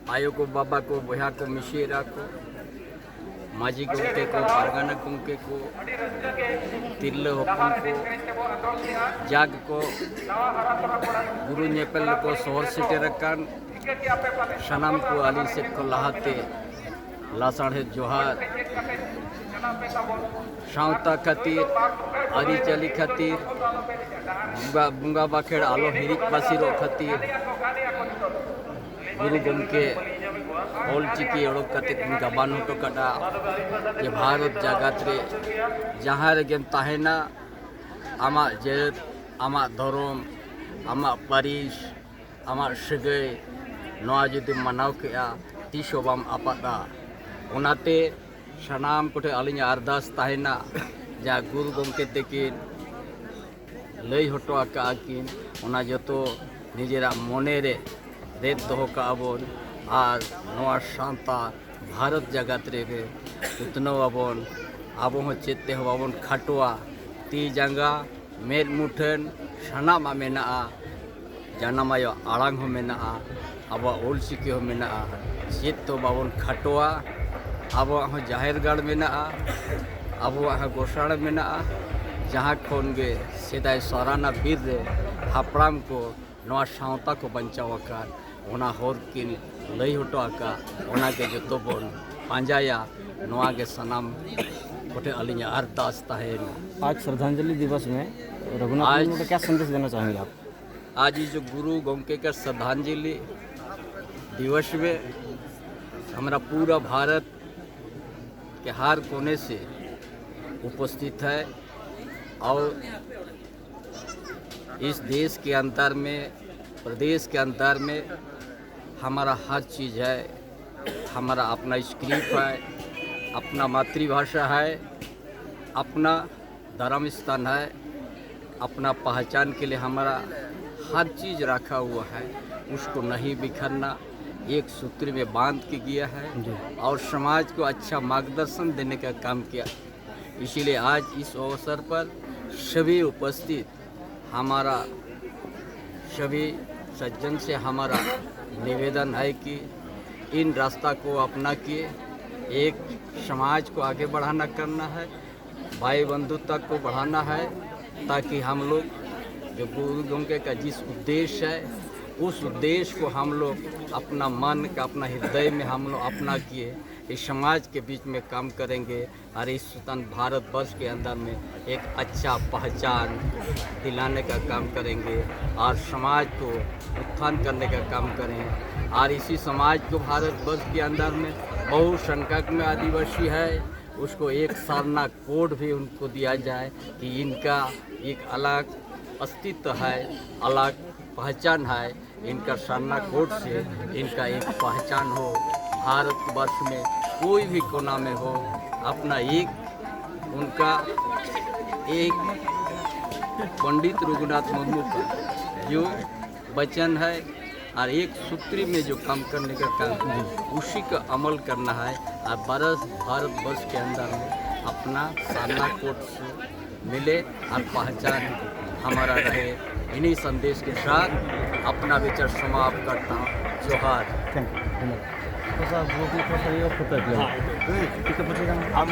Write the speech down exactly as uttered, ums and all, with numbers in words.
ᱟᱭᱳ ᱠᱚ, ᱵᱟᱵᱟ ᱠᱚ, ᱵᱚᱭᱦᱟ ᱠᱚ, ᱢᱤᱥᱮᱨᱟ ᱠᱚ, ᱢᱟᱹᱡᱷᱤ ᱜᱚᱢᱠᱮ ᱠᱚ, ᱯᱟᱨᱜᱟᱱᱟ ᱜᱚᱢᱠᱮ ᱠᱚ, ᱛᱤᱨᱞᱟᱹ ᱦᱚᱯᱚᱱ ᱠᱚ, ᱡᱟᱜ ᱠᱚ, ᱜᱩᱨᱩ ᱧᱮᱯᱮᱞ ᱨᱮᱠᱚ ᱥᱚᱦᱚᱨ ᱥᱮᱴᱮᱨ ᱟᱠᱟᱱ ᱥᱟᱱᱟᱢ ᱠᱚ ᱟᱹᱞᱤᱧ ᱥᱮᱫ ᱠᱷᱚᱱ ᱞᱟᱦᱟᱛᱮ ᱞᱟᱥᱟᱲᱦᱮᱫ ᱡᱚᱦᱟᱨ᱾ ᱥᱟᱶᱛᱟ ᱠᱷᱟᱹᱛᱤᱨ, ᱟᱹᱨᱤᱪᱟᱹᱞᱤ ᱠᱷᱟᱹᱛᱤᱨ, ᱵᱚᱸᱜᱟ, ᱵᱚᱸᱜᱟ ᱵᱟᱠᱷᱮᱲ ᱟᱞᱚ ᱦᱤᱨᱤᱡ ᱯᱟᱹᱥᱤᱨᱚᱜ ᱠᱷᱟᱹᱛᱤᱨ ᱜᱩᱨᱩ ᱜᱚᱢᱠᱮ ᱚᱞ ᱪᱤᱠᱤ ᱚᱰᱚᱠ ᱠᱟᱛᱮ ᱠᱤᱱ ᱜᱟᱵᱟᱱ ᱦᱚᱴᱚ ᱠᱟᱫᱟ ᱡᱮ ᱵᱷᱟᱨᱚᱛ ᱡᱟᱠᱟᱛ ᱨᱮ ᱡᱟᱦᱟᱸ ᱨᱮᱜᱮᱢ ᱛᱟᱦᱮᱱᱟ, ᱟᱢᱟᱜ ᱡᱟᱹᱛ, ᱟᱢᱟᱜ ᱫᱷᱚᱨᱚᱢ, ᱟᱢᱟᱜ ᱯᱟᱹᱨᱤᱥ, ᱟᱢᱟᱜ ᱥᱟᱹᱜᱟᱹᱭ, ᱱᱚᱣᱟ ᱡᱩᱫᱤᱢ ᱢᱟᱱᱟᱣ ᱠᱮᱜᱼᱟ, ᱛᱤᱥ ᱦᱚᱸ ᱵᱟᱢ ᱟᱯᱟᱫᱟ᱾ ᱚᱱᱟᱛᱮ ᱥᱟᱱᱟᱢ ᱠᱚᱴᱷᱮᱱ ᱟᱹᱞᱤᱧᱟᱜ ᱟᱨᱫᱟᱥ ᱛᱟᱦᱮᱱᱟ, ᱡᱟᱦᱟᱸ ᱜᱩᱨᱩ ᱜᱚᱢᱠᱮ ᱛᱟᱹᱠᱤᱱ ᱞᱟᱹᱭ ᱦᱚᱴᱚ ᱟᱠᱟᱫᱼᱟ ᱠᱤᱱ, ᱚᱱᱟ ᱡᱚᱛᱚ ᱱᱤᱡᱮᱨᱟᱜ ᱢᱚᱱᱮ ᱨᱮ ᱨᱮᱫ ᱫᱚᱦᱚ ᱠᱟᱜᱼᱟ ᱵᱚᱱ᱾ ᱟᱨ ᱱᱚᱣᱟ ᱥᱟᱶᱛᱟ ᱵᱷᱟᱨᱚᱛ ᱡᱟᱠᱟᱛ ᱨᱮᱜᱮ ᱩᱛᱱᱟᱹᱣ ᱟᱵᱚᱱ᱾ ᱟᱵᱚ ᱦᱚᱸ ᱪᱮᱫ ᱛᱮᱦᱚᱸ ᱵᱟᱵᱚᱱ ᱠᱷᱟᱴᱚᱜᱼᱟ᱾ ᱛᱤ ᱡᱟᱸᱜᱟ, ᱢᱮᱫ ᱢᱩᱴᱷᱟᱹᱱ, ᱥᱟᱱᱟᱢᱟᱜ ᱢᱮᱱᱟᱜᱼᱟ᱾ ᱡᱟᱱᱟᱢ ᱟᱭᱳ ᱟᱲᱟᱝ ᱦᱚᱸ ᱢᱮᱱᱟᱜᱼᱟ, ᱟᱵᱚᱣᱟᱜ ᱚᱞ ᱪᱤᱠᱤ ᱦᱚᱸ ᱢᱮᱱᱟᱜᱼᱟ᱾ ᱪᱮᱫ ᱛᱚ ᱵᱟᱵᱚᱱ ᱠᱷᱟᱴᱚᱜᱼᱟ᱾ ᱟᱵᱚᱣᱟᱜ ᱦᱚᱸ ᱡᱟᱦᱮᱨ ᱜᱟᱲ ᱢᱮᱱᱟᱜᱼᱟ, ᱟᱵᱚᱣᱟᱜ ᱦᱚᱸ ᱜᱚᱥᱟᱬᱮ ᱢᱮᱱᱟᱜᱼᱟ, ᱡᱟᱦᱟᱸ ᱠᱷᱚᱱ ᱜᱮ ᱥᱮᱫᱟᱭ ᱥᱟᱨᱟᱱᱟ ᱵᱤᱨ ᱨᱮ ᱦᱟᱯᱲᱟᱢ ᱠᱚ ᱱᱚᱣᱟ ᱥᱟᱶᱛᱟ ᱠᱚ ᱵᱟᱧᱪᱟᱣ ᱟᱠᱟᱫ, ᱚᱱᱟ ᱦᱚᱨ ᱠᱤᱱ ᱞᱟᱹᱭ ᱦᱚᱴᱚ ᱟᱠᱟᱫ, ᱚᱱᱟ ᱜᱮ ᱡᱚᱛᱚ ᱵᱚᱱ ᱯᱟᱸᱡᱟᱭᱟ᱾ ᱱᱚᱣᱟ ᱜᱮ ᱥᱟᱱᱟᱢ ᱠᱚᱴᱷᱮᱱ ᱟᱹᱞᱤᱧᱟᱜ ᱟᱨᱫᱟᱥ ᱛᱟᱦᱮᱸᱭᱮᱱᱟ᱾ आज श्रद्धांजलि दिवस में रघुनाथ ᱟᱡ मुर्मू को क्या संदेश देना चाहेंगे आप? आज ये जो गुरु गोमके का श्रद्धांजलि दिवस में हमारा पूरा भारत के हर कोने से उपस्थित है और इस देश के अंदर में, प्रदेश के अंदर में हमारा हर चीज़ है। हमारा अपना स्क्रिप्ट है, अपना मातृभाषा है, अपना धर्म स्थान है, अपना पहचान के लिए हमारा हर चीज़ रखा हुआ है। उसको नहीं बिखरना, एक सूत्र में बांध के गया है जी। और समाज को अच्छा मार्गदर्शन देने का काम किया। इसीलिए आज इस अवसर पर सभी उपस्थित हमारा, सभी सज्जन से हमारा निवेदन है कि इन रास्ता को अपना किए एक समाज को आगे बढ़ाना करना है, भाई बंधुता को बढ़ाना है, ताकि हम लोग जो गुरु गंगे का जिस उद्देश्य है, उस उद्देश्य को हम लोग अपना मन का, अपना हृदय में हम लोग अपना किए इस समाज के बीच में काम करेंगे और इस स्वतंत्र भारतवर्ष के अंदर में एक अच्छा पहचान दिलाने का काम करेंगे और समाज को उत्थान करने का काम करें। और इसी समाज को, भारतवर्ष के अंदर में बहुसंख्यक में आदिवासी है, उसको एक सरना कोड भी उनको दिया जाए कि इनका एक अलग अस्तित्व है, अलग पहचान है। इनका सरना कोड से इनका एक पहचान हो, भारतवर्ष में कोई भी कोना में हो, अपना एक उनका एक पंडित रघुनाथ मुर्मू का जो वचन है और एक सूत्री में जो काम करने का काम है, उसी का अमल करना है। और भारत भारतवर्ष के अंदर में अपना सरना कोड से मिले और पहचान हमारा रहे। इन्हीं संदेश के साथ अपना विचार समाप्त करता हूँ। जोहार। थैंक यू, धन्यवाद। तो सर, वो भी थोड़ा सा ये और खुद कर लेंगे। ठीक है, पूछिएगा।